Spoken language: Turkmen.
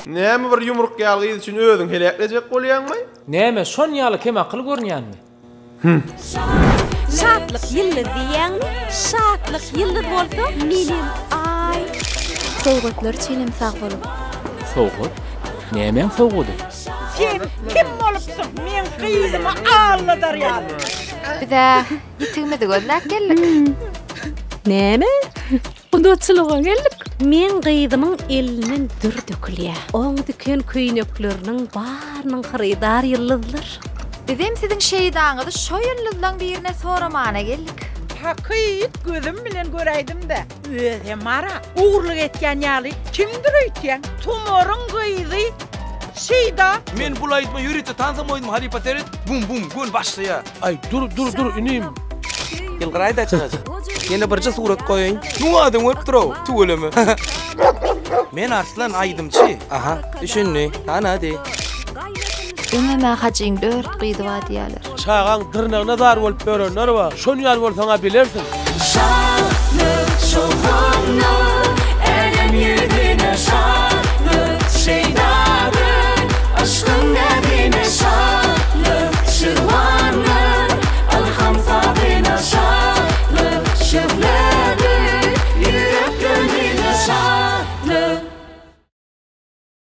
Näme bir ýumruk ýaly gyz üçin özüňi heläklejek bolýaňmy? Näme şon ýaly kemakyl görünýänmi? Şatlyk ýyldyz diýýäňmi? Şatlyk ýyldyz bolsa, menem Aý. Sowgatlar üçinem sag boluň. Sowgat? Nämäň sowgady? Sen kim bolupsyň meň gyzymy alladar ýaly? Biz-ä ýitigimizi gözläp geldik. Näme? Gudaçylyga geldik. Meň gyzymyň elinden dür dökülýär. Oň diken köýnekleriniň barynyň hyrydar ýyldyzlar. Bizem siziň şeýdaňyzy şo ýyldyzlaň birine soramana geldik. Hakyt gözüm bilen göräýdim-dä. Özem ara ogurlyk etýän ýaly kimdir öýtýäň? Tumaryň gyzy Şeýda. Men bul aýdyma ýörite tansam goýdum halypa seret bum bum göni başlaýa. Aý dur dur dur inim. Ýylgyraýda çagajyk. Ýene birje surat goýaýyn. Müň adam görüp dur-ow, tüweleme. Men Arslan aýdymçy. Aha, düşündi, tanady. Öňem-ä Hajyň dört gyzy bar diýýäler. Çagaň dyrnagyna zar bolup ýörenler bar. Şon ýaly bolsaň-a bilersiň. Şatlyk şowhunlar.